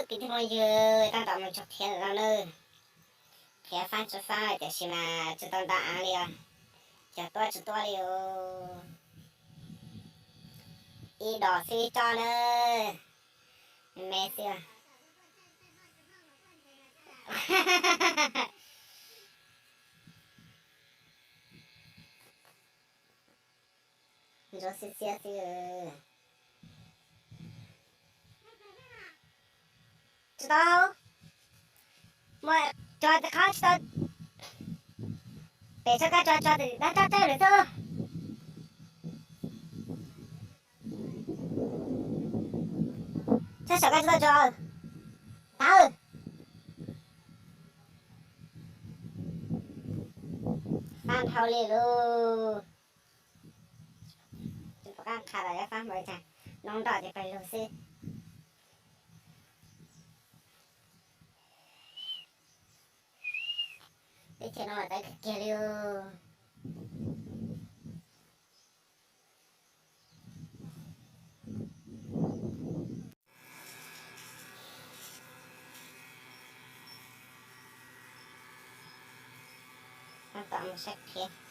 Kwv tij phooj ywg, tab tom mus txog qhiav lawm no na. Qhiav faib tsis faib tiam sis mas tsis tau nta av li os. Cog tuaj tsis tuaj li os. Ib dos xwb ib tsob na. Me me xwb. Ntsuab xiab xiab xwb. Tsis tau. Muaj tso qhov tsis tau. Pem tso koj tso tso dab raj tawg lawm xwb. Txhob saum koj tsis tau tso. Tawg. Fab dhau li lauj. Tsis pom qab qha los yuav fab npaum li cas, noob nroj ces pawg lug xwb. Teb chaws no mas tawv kiag kiag li. Tab tom mus saib qhiav.